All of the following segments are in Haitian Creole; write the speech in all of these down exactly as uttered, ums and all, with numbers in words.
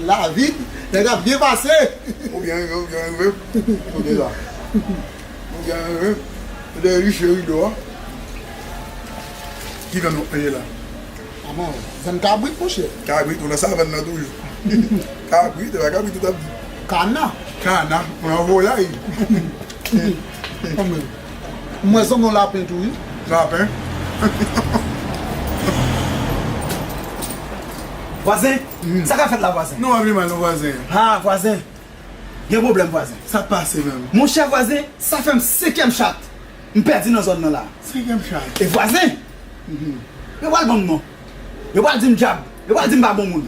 Lavi, nèg ap byen pase. Ou byen rive, ou byen rive. Ou deja. Ou byen rive. Ou deja riche rido a. Ki vyann w ye la? Manman, vyann kabrit, monchè. Kabrit, ou nan savann nan toujou. Kabrit, e pa kabrit ou t ap di. Kana. Kana, ou nan vwayay. Mwen sanble yon lapen tou, wi. Lapen? Vwazen, sa k ap fèt la, vwazen? Nou anvi mal, non, vwazen. Ha, vwazen. Gen pwoblèm, vwazen. Sa k pase menm? Monchè, vwazen, sa fè m senkyèm chat m pèdi nan zòn nan la. Senkyèm chat? E vwazen, yo pral ban m non. Yo pral di m djab. Yo pral di m pa bon moun.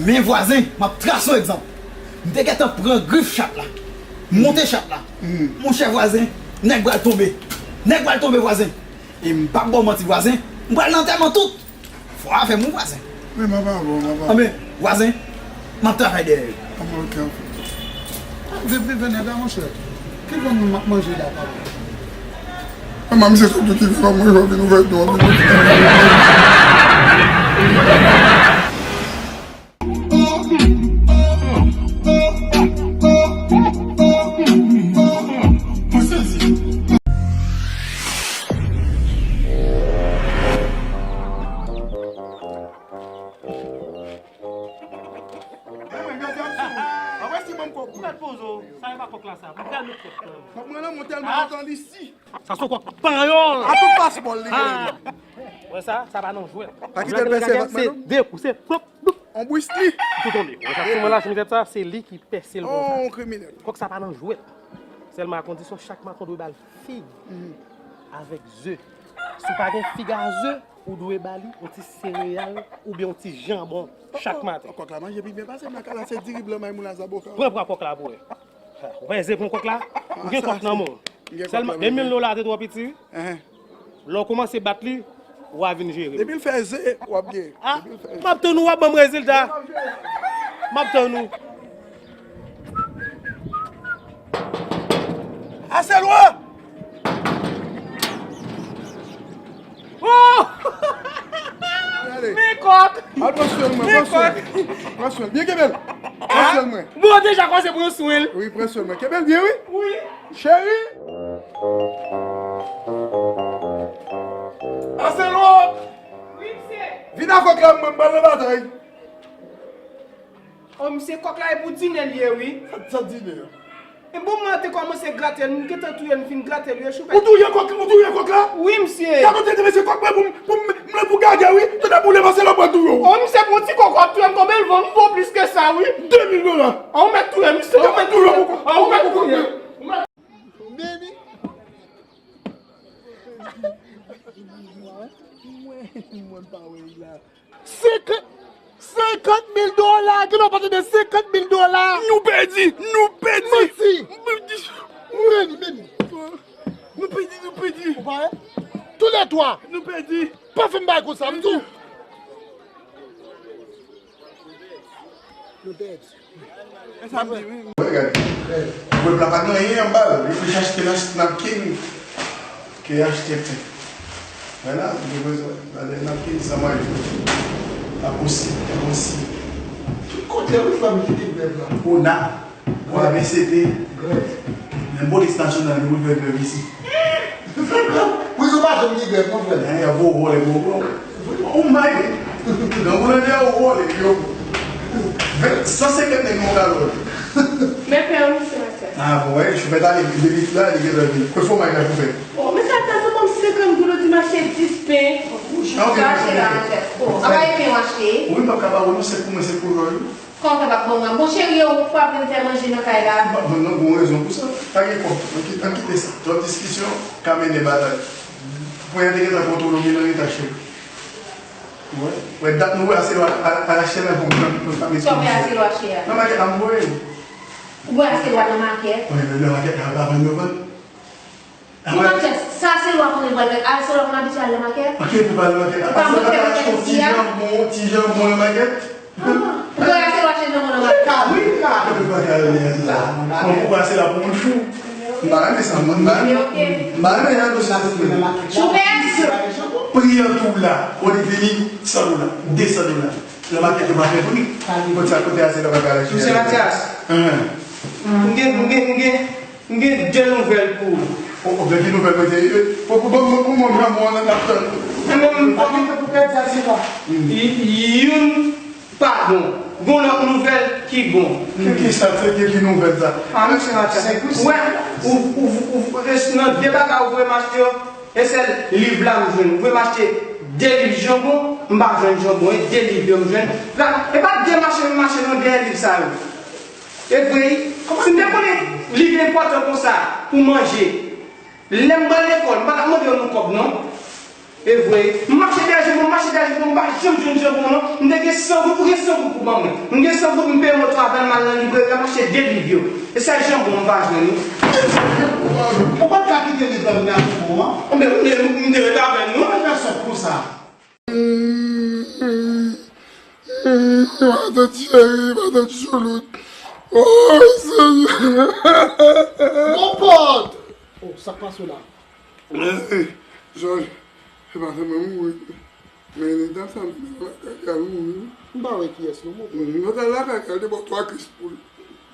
Men vwazen, m ap trase yon egzanp. M te gentan pran grif chat la. M monte chat la. Monchè vwazen, nèg pral tonbe. Nèg pral tonbe vwazen. E m p ap ba w manti vwazen, m pral nan antèman tout. Fò w avè m wi vwazen. Men m ap avè w, m ap avè w. Anben, vwazen, m ap travay dèyè yo. Anben, ok, anfen. Vin, vin, vin, nèg la, monchè. Ki vyann m ap manje la, papa? Manman, misye sot di ki vin, mwen, mwen vin ouvè dlo, mwen vin. Mwen gade ap sou. Apre si ban m kòk mwen. Ou mèt poze w. Sa e pa kòk la sa. Mwen pral met kòk nan. Kòk mwen nan mwen tèlman lontan li si. Sa se kòk panyòl. A tout pasmòl li ye. Wè sa, sa pa nan jwèt. Pa kite l pèse vant mwen non. Se de kou, se pwòp, doup. On bwis li. Tou tonbe. Wè sa, si mwen lache m tèt sa, se li ki pèse l konsa. On kriminèl. Kòk sa pa nan jwèt. Sèlman a kondisyon chak maten w dwe ba l fig avèk ze. Si w pa gen fig a ze, ou dwe ba li yon ti sereyal oubyen yon ti janbon chak maten. Kòk la manje pi byen pase m la, kala se diri blan may moun la zaboka. Pran pwa kòk la pou wè. Ha, ou pa eze pran kòk la? Ou gen kòk nan men w. Sèlman de mil dola te twò piti wi. Lè w kòmanse bat li, w a vin jere l. Depi l fè ze, w ap gen. A, m ap tann ou, w ap ban m rezilta. M ap tann ou. Ase lwa! Oh! Men kòk! Al pran swen mwen, pran swen. Pran swen. Byen kenbe l. Pran swen mwen. Bon, deja kòmanse pran swen l. Wi, pran swen mwen. Kenbe l byen, wi. Wi. Cheri. Ase lwa! Wi, misye. Vin ak kòk la, mwen, m pral nan batay. O, misye, kòk la e pou dine l ye, wi. Sa, sa dine a? E bon, mwen te kòmanse grate l, m gentan touye l, m fin grate l, wi, choupe. Ou touye kòk, ou touye kòk la? Wi, misye. Gade w te di mesye kòk mwen pou m, pou m, m le pou gagè, wi. Tande boule pase lòt bò touye w. O, misye, pou ti kòk w ap touye m, konbyen l vo? M vo plis ke sa, wi. De mil dola. A, ou mèt touye m, misye. Ou mèt touye m. A, ou mèt touye m. Baby. Mwen, mwen pa wè l la. Senkant, senkant mil dola, gen lè w pa tande senkant mil dola. Nou pèdi, nou pèdi. Manti. Meni, meni. Nou pèdi, nou pèdi. Ou pa wè? Tou lè twa. Nou pèdi. Pa fè m bagay konsa, m di w. Nou pèdi. Wè, gade. Pèp la pa gen anyen anba l. Li plis achte nas-, napkin ke achte pen. Wè la, li bezwen gade napkin san manje. Aposi, aposi. Tout kote, wi, fò m kite pèp la. Ona, w a V C T. Grèv. Men polis nasyonal, nou vle grèv isi. Prizon pa janm gen grèv, non, frè m. Nèg ap voye w vòlè, voye w. Ou may. Nan moun an, nèg ap voye w vòlè, yo. Ven, san senkant nèg nan yon galon. Men pen an, misye, mache. A, bon, wè, chofè ta li, depi la, li gentan vin. Kòman fòmaj la chofè? Bon, men sa, sa, se kòm senkant goud, ou di m achte dis pen. Sa achte la, monchè. Bon, sa pa e pen w achte. Wi, m p ap ka ba ou, non, se pou mwen, se pou Roy. Kòman w fè p ap ban mwen? Bon, cheri, ou pa vin fè manje nan kay la? M p ap ban non, gon rezon pou sa. Pa gen kòb. Ann ki-, ann kite sa. Twòp diskisyon ka mennen batay. Pwen an te gentan kontwole w byen nan leta, cheri. Wè, wè, dat nou wè Aselwa a, a, a Rachèl la, bon, nou pa, nou pa met. Sa w fè Aselwa chè a? Nan makèt la, m voye l. Ou voye Aselwa nan makèt? Wè, nan makèt la, avan yo vann. Nan makèt, sa Aselwa konnen pral fè. Aselwa konn abitye al nan makèt? Ok, pou pa al nan makèt. Ou pa montre mwen ti janbon, ti janbon nan makèt? Ou wè Aselwa chè janbon nan makèt? Wi, ka. Ou pa ka al nan makèt la. Bon, pou Aselwa pou moun fou. M pa renmen sa, mwen, m pa renmen. M pa renmen jan dosye a te fè. Chofè! Pri an tou la, ou li vini san dola, de san dola. Lè makèt yo pa fè bri. Kote a, kote a, se lè bagay la. Mesye Mathias. Hein. M gen, m gen, m gen, m gen de nouvèl pou ou. O, o, gen ki nouvèl, mesye? Bon, bon, bon, bon, bon, bon, bon, n ap tann. Mwen menm, mwen menm, pou pèp sa, se pa. Y-, youn pa bon. Gon lòt nouvèl ki bon. Ki, ki sa, se ki, ki nouvèl sa? Ah, mesye Mathias. Wè, ou, ou, ou, ou, nan de bagay ou voye m achte yo, e sèl liv la m jwenn. Ou voye m achte de liv janbon, m pa jwenn janbon, e de liv yo m jwenn. La, e pa de mache m mache nan dèyè liv sa yo. E vre, si m te konnen liv enpòtan konsa pou manje, lè m pral lekòl, m pa t ap mande yo yon kòb, non. E vre, m mache dèyè janbon, m mache dèyè janbon, m pa janm jwenn janbon, non. M te gen san goud, ou gen san goud pou ban mwen. M gen san goud, m peye moto avè l, m al nan libreri a, m achte de liv yo. E sèl janbon m pa jwenn, wi. Ou pa t ka kite liv la vin avèk ou an? Anben, m te, m te ret avè l, non. Ou pa fè sòt konsa. Matant Cheri, matant Choulout. Oh, Senyè. Mon pòt! Oh, sa k pase la? Jòj, se pa sèlman mouri. Men dam sa, m te lakay al mouri. M pa wè kiyès non, mon pòt. M te lakay al, te ba w twa kris poul.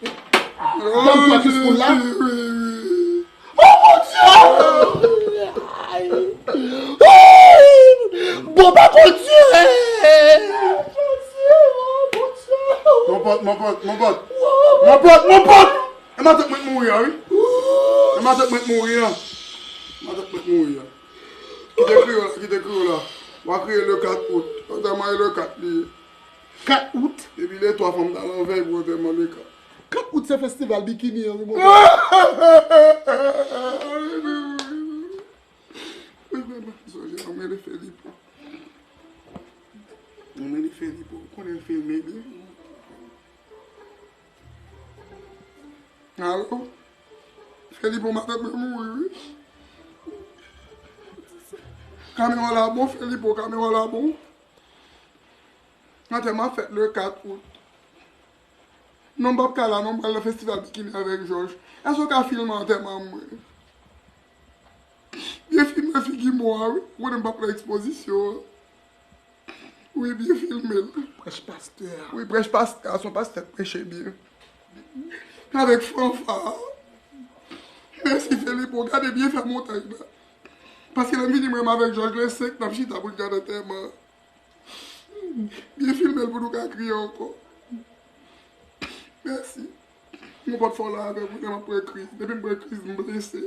Dam twa kris poul la? Wi, wi, wi. Oh, Bondye! Ay! Ay! Bon, pa Bondye! Bondye, oh, Bondye! Mon pòt, mon pòt, mon pòt! Mon pòt, mon pòt! E matant mwen k mouri a, wi. E matant mwen k mouri a. Matant mwen k mouri a. Kite kriye w la, kite kriye w la. W a kriye le kat out. Antèman e le kat li ye. Kat out? Depi le twa fanm ta nan vèy pou antèman le kat. Kat out se festival bikini an, wi, mon pè. Wi, wi, wi, wi. Wi, wi, mwen sonje, mwen rele Felipo. Mwen rele Felipo, ou konnen l filme byen. Alo? Felipo, matant mwen mouri, wi. Kamera w la bon, Felipo, kamera w la bon. Antèman ap fèt le kat out. Non, m p ap ka la, non, m pral nan festival bikini avèk Jòj. Èske w ka filme antèman mwen? Byen filme figi mò a, wi. Ou konnen m p ap nan ekspozisyon an. Wi, byen filme l. Prèch pastè a. Wi, prèch pastè a, se yon pastè k preche byen. Avèk fanfa. Mèsi, Felipo. Gade byen fè montaj la. Paske lè m vini, mwen menm avèk Jòj, le senk, n ap chita pou n gade antèman. Byen filme l pou nou ka kriye ankò. Mèsi. Mon pòt fò la avè m, wi, lè m ap pran kriz. Depi m pran kriz, m blese.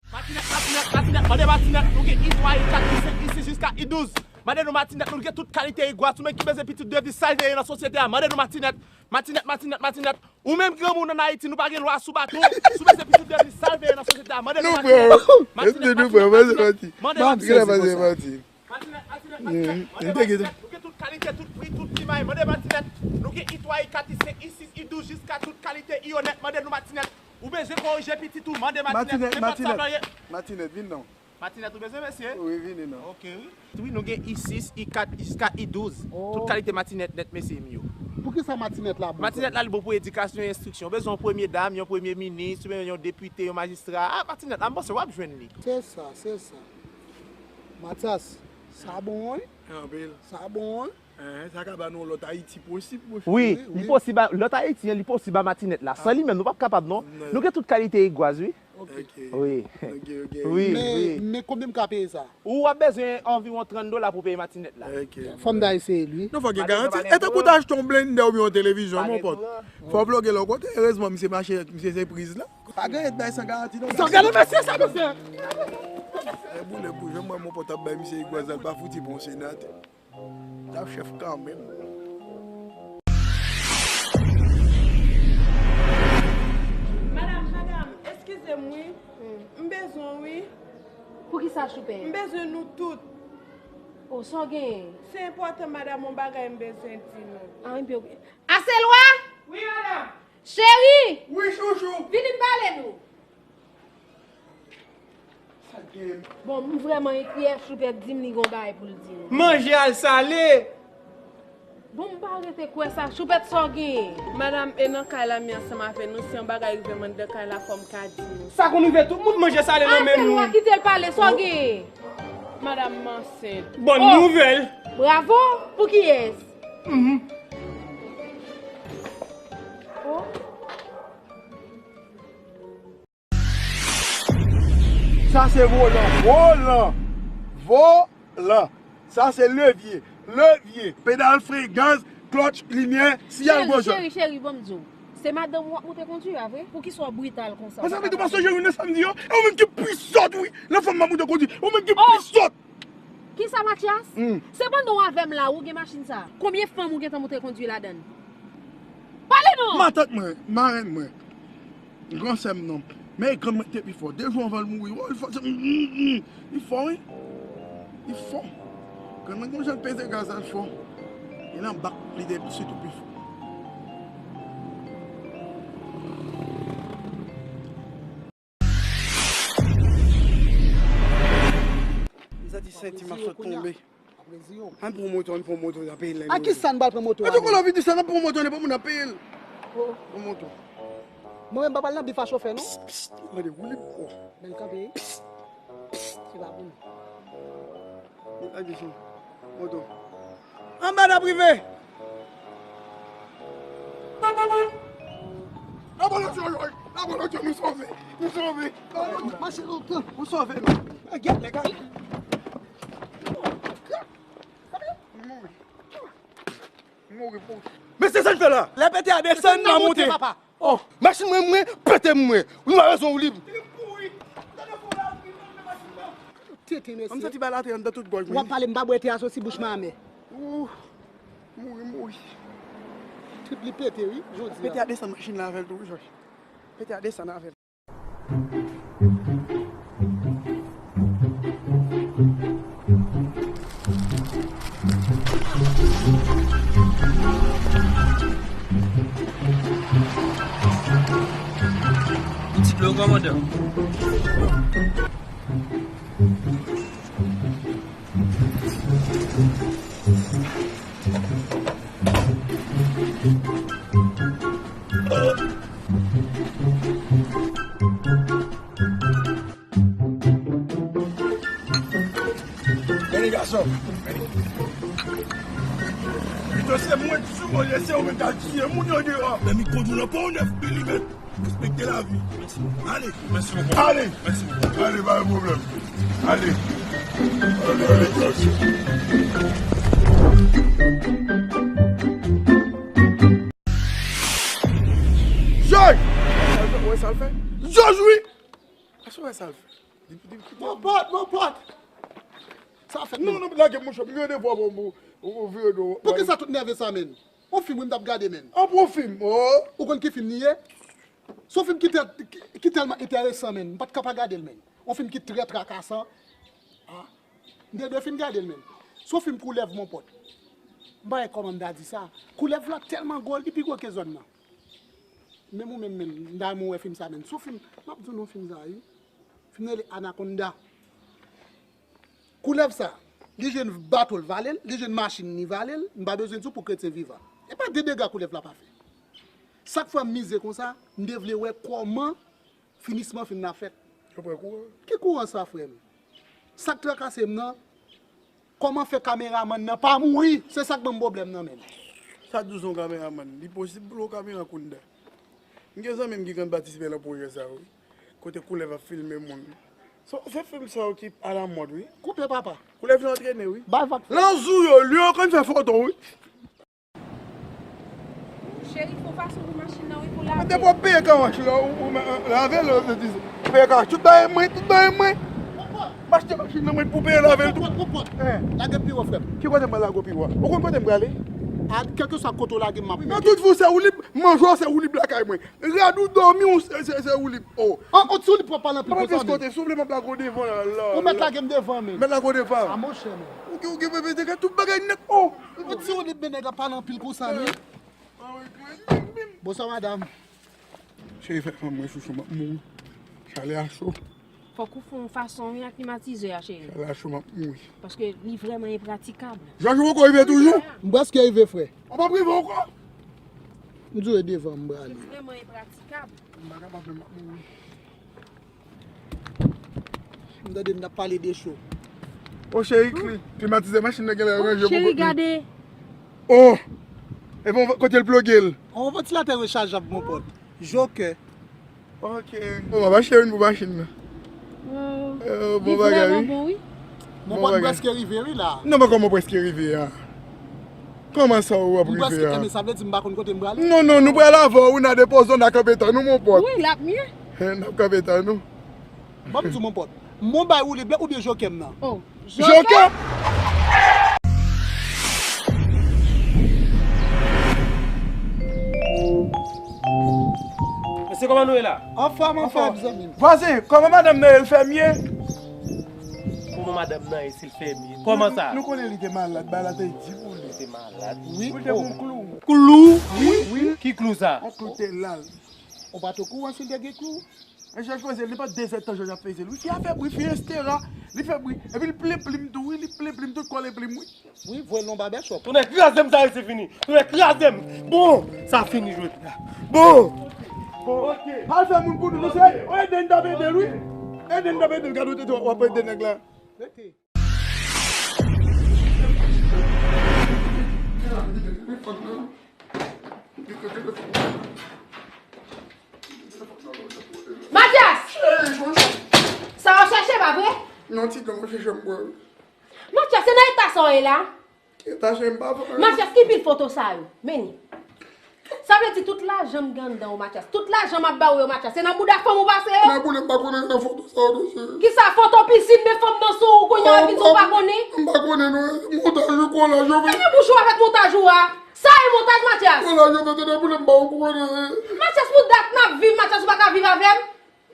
Matinèt, matinèt, matinèt, mande matinèt, nou gen I twa, I kat, I senk, I sis jiska I douz. Mande nou matinèt, nou gen tout kalite igwaz, ou menm ki bezwen pitit de vi salveye nan sosyete a, mande nou matinèt. Matinèt, matinèt, matinèt. Ou menm granmoun ann Ayiti, nou pa gen lwa sou bato. Si w bezwen pitit de vi salveye nan sosyete a, mande nou matinèt. Matinèt, matinèt, matinèt. Mande matinèt. Matinèt, matinèt, matinèt. Mande matinèt. Nou gen tout kalite, tout pri, tout plimay. Mande matinèt. Nou gen I twa, I kat, I senk, I sis, I douz, jiska tout kalite I onèt. Mande nou matinèt. Ou bezwen korije pitit ou, mande matinèt. Nenpòt sa w vle. Matinèt, vin non. Matinèt ou bezwen, mesye? Wi, vini non. Ok, wi. Wi, nou gen I sis, I kat, jiska I douz. Tout kalite matinèt nèt, mesye m yo. Poukisa matinèt la bon? Matinèt la, li bon pou edikasyon e enstriksyon. Ou bezwen yon premye dam, yon premye minis, oubyen yon depite, yon majistra. Ah, matinèt la, m panse w ap jwenn li. Se sa, se sa. Matyas, sa bon, wi. Anpil. Sa bon, wi. Hein, sa ka ba nou lòt Ayiti posib, monchè. Wi, li posib a, lòt Ayiti an, li posib a matinèt la. San li menm, nou p ap kapab, non. Non. Nou gen tout kalite igwaz, wi. Ok. Wi. Ok, ok. Wi, wi. Men, men konbyen m ka peye sa? Ou ap bezwen anviwon trant dola pou peye matinèt la. Ok. Fò m ta eseye l, wi. Non, fò gen garanti. E tankou w ta achte yon blendè oubyen yon televizyon, mon pòt. Fò w ploge lè w konte. Erezman, misye mache, misye se priz la. Pa gen ret bay san garanti, non. Sa gade mesye sa nou fè. E boule kou, jan mwen, mon pòt ap bay misye igwaz la, l pa fouti pran senatè. T ap chèf kanmenm. Madam, madam, eskize m wi. M bezwen w wi. Poukisa, Choupè? M bezwen nou tout. O, sa w genyen? Se enpòtan, madam, yon bagay m bezwen di nou. Ah, enben, ok. Aselwa! Wi, madam. Cheri! Wi, chouchou! Vini m pale nou. Sa k genyen? Bon, m vrèman enkyè, Choupè di m li gon bagay pou l di nou. Manje al sale! Bon, m pa Ou rete kwè sa, Choupèt, sa w genyen? Madanm, e nan kay la, m ye ansanm avè nou. Si yon bagay rive m anndan kay la, fò m ka di nou. Sa konn rive tout moun, manje sale nan men moun. Kite l pale, sa w genyen? Madanm, m ansent. Bòn nouvèl! Bravo! Pou kiyès? Mhm. Oh. Sa se volan. Volan. Volan. Sa se levye. Levye. Pedal fren, gaz, klòtch, limyè, siyal gwo jòn. Cheri, cheri, cheri, ban m di w. Se madanm ou w ap moute kondwi a, vre? Poukisa w brital konsa? Mezanmi, tou pa sonje wi nan sa m di yo. E ou menm ki pi sòt, wi. Lè fanm m ap moute kondwi. Ou menm ki pi sòt. Kisa, Mathias? Hmm. Se pandan w avè m la, ou gen machin sa. Konbyen fanm ou gentan moute kondwi ladan l? Pale non! Matant mwen, marenn mwen, gran sè m nan. Men grann mwen te pi fò. De jou anvan l mouri, oh, li fò, mm, mm, mm, li fò, wi. Li fò. Grann mwen gon jan l peze gaz la, l fò. E nan bak li te sitou pi fò. M santi senti m ap sot tonbe. Ann pran moto, ann pran moto, n ap peye l. A kisa n pral pran moto a? Epi kote w vin di sa, n ap pran moto, nenpòt moun ap peye l. Oh. Pran moto. Mwen menm m pa pral nan bif a chofè non. Psst, psst, mande woulib. Oh. Bèl kanpe wi. Psst, psst. Se pa pou nou. Lage sou moto. Anba n ap rive. Lapolis yo, lapolis yo, nou sove, nou sove. Mache lontan. Nou sove nou. Gèt nèg la. M mouri. M mouri pou. Mesye, sa n fè la? Lè pete a desann, n a monte. Oh, machin mwen, mwen, pete mwen. Ou pa bezwen woulib. Tete, mesye. M santi bal atè anndan tout gòj mwen. W ap pale, m pa bwè te a soti bouch mwen amè. Ouh, mouri, mouri. Trip li pete, wi, jodi a. Pete a desann machin la avè l tou, wi, Jòj. Pete a desann avè l. Ti dlo kòmandan. Gade gason. Pito se mwen ki sou mwen, se ou menm k al tiye moun yo deyò. Men mi kondwi nan pon nèf milimèt. Respekte lavi. Ale. Mèsi bokou. Ale. Mèsi bokou. Ale, pa gen pwoblèm. Ale. Ale, ale, ale. Jòj! Ou wè sa l fè? Jòj, wi! Èske w wè sa l fè? Mon pòt, mon pòt! Sa fèt menm. Non, non, lage monchè, m gen de vwa pou ou vire do. Poukisa tout nève sa, menn? On fim wi m t ap gade, menn. An pou on fim, oh! Ou konn ki fim li ye? Se on fim ki tè-, ki, ki tèlman enteresan, menn. M pa t ka pa gade l, menn. On fim ki trè trakasan. Ah. M te dwe fin gade l, menn. Se on fim koulèv, mon pòt. M pa wè kòman m ta di sa. Koulèv la tèlman gwo, li pi gwo ke zòn nan. Menm ou menm, menm, m ta renmen w wè fim sa, menn. Se on fim, m ap di w non fim sa, wi. Fim nan rele Anaconda. Koulèv sa, li jwenn bato l vale l, li jwenn machin li vale l, m pa bezwen di w pou kretyen vivan. E pa de dega koulèv la pa fè. Sa k fè m mize konsa, m te vle wè kòman finisman fim nan fèt. Yo pran kouran. Ki kouran sa, frè m? Sa k trakase m nan, kòman fè kameramann nan pa mouri? Se sa k ban m pwoblèm nan, menn. Sa k di w se yon kameramann? Li posib pou l yon kamera kounye a. M gen zanmi m ki konn patisipe nan pwojè sa yo, wi. Kote koulèv ap filme moun. Se, se fim sa yo ki alamòd, wi. Koupe, papa. Koulèv yo antrene, wi. Bay vag. Lanzou yo, lyon konn fè foto, wi. Cheri, fè yon fason pou machin nan, wi, pou lave. Depi w ap peye karanch la, ou, ou, ou lave l, ou di, peye karanch. Tout bagay mwen, tout bagay mwen. M achte machin nan mwen pou peye lave l tou. Pran pòt, pran pòt. Lage pi wo, frè m. Ki kote m pral lage pi wo a? Ou konn kote m prale? A, kèlkeswa kote w lage m, m ap mete. Nan tout vi w se woulib, manje w se woulib lakay mwen. Rad ou dòmi w se, se, se woulib. Oh. An, on ti woulib pwòp pale anpil konsa, menn. Kote, souple, m ap lage w devan la, la. Ou mèt lage m devan, menn. Mèt lage w devan. A, monchè, menn. Ou gen, ou gen bebe de tout bagay nèt. Oh. On ti woulib, menn, nèg ap pale anpil konsa, menn. Bonswa, madanm. Cheri, fè fanm mwen chouchou, m ap mouri. Chalè a cho. Fòk ou fè yon fason wi ak klimatizè a, cheri. Sa la cho, m ap mouri. Paske li vrèman enpratikab. Jòj, ou poko rive toujou? M prèske rive, frè. Ou p ap rive ankò? M di w e devan m prale. Li vrèman enpratikab. M pa kapab menm, m ap mouri. M tande n ap pale de cho. O cheri, klimatizè machin nan genlè ranje poko. Cheri, gade. O! Epi kote l ploge l? On vantilatè rechajab, mon pòt. Jokè. Ok. Bon, m ap achte youn pou machin nan. Bon bagay wi. Mon pòt prèske rive wi la. Non, men kòman w prèske rive a? Kòman sa ou ap rive a? M prèske kenbe, sa vle di m pa konn kote m prale? Non, non, nou pral avè w wi, n a depoze w, n a kanpe tan nou, mon pòt. Wi, l ap mye. N ap kanpe tan nou. Ban m di w, mon pòt. Mwen bay woule blè oubyen jokè m nan? O, jokè! Mesye, kòman nou ye la? Anfòm, anfòm. Vwazen, kòman madanm nan ye, l fèmye? Kòman madanm nan ye, si l fèmye? Kòman sa? Nou konnen li te malad, bagay la te di pou li. Li te malad? Wi. Pou l te gen yon klou. Klou? Wi, wi. Ki klou sa? Yon klou te la l. Ou pa t okouran si l te gen klou? Men Jòj fè zel, li pa dezèdtan Jòj ap fè zel wi. Fi a fè bri, fi estera, li fè bri. Epi li plen plim tou wi, li plen plim, tout kò l e plim wi. Wi, voye l nan bèbè chòp. Tonnè kraze m, sa resi fini. Tonnè kraze m. Bon, sa fini jodi a. Bon. Bon, ok. Al fè moun pou nou, mesye. Ede n t ap ede l wi. Ede n t ap ede l, gade w te di w ap ede nèg la. Rete. Matyas! Sa w ap chèche, pa vre? Non, ti dlo mwen chèche m bwè wi. Matyas, se nan eta sa w ye la? Ki eta cheri m pa vre. Matyas, ki pil foto sa yo? Men li. Sa vle di tout lajan m gen anndan ou, Matyas. Tout lajan m ap ba ou yo, Matyas, se nan bouda fanm ou pase yo? Nan bouda m pa konnen nan foto sa yo non cheri. Kisa foto pisin, men fanm nan sou ou kounye a vin di w pa konnen? M pa konnen non, montaj ou, kolaj yo fè. Fèmen bouch ou avèk montaj ou a. Sa e montaj, Matyas? Kolaj yo fè, tande bouda m pa ou konnen. Matyas, pou dat n ap viv, Matyas, ou pa ka viv avè m?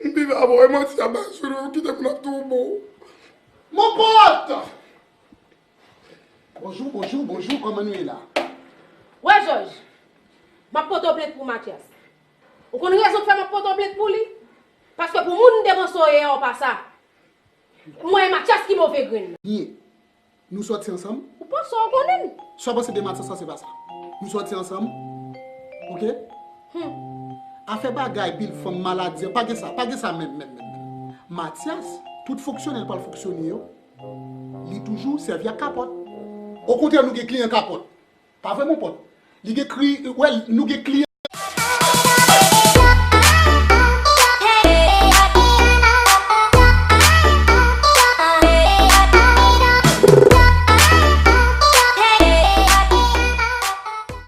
M viv avè w, e manti a bay sou nou, kite moun ap tou bon. Mon pòt! Bonjou, bonjou, bonjou, kòman nou ye la? Wè Jòj, m ap pote w plent pou Matyas. Ou konn rezon k fè m ap pote w plent pou li? Paske pou moun m te panse w ye a, w pa sa. Mwen e Matyas ki move grenn nan. Byen. Nou sòti ansanm? Ou panse w konnen m? Sa w panse de Matyas la, se pa sa. Nou sòti ansanm. Oke? Afè bagay pil fanm maladi an, pa gen sa, pa gen sa menm, menm, menm, menm. Matyas, tout fonksyonè l pral fonksyone yo, li toujou sèvi ak kapòt. Okontrè, nou gen kliyan kapòt. Pa vre, mon pòt? Li gen kli, wè, nou gen kliyan.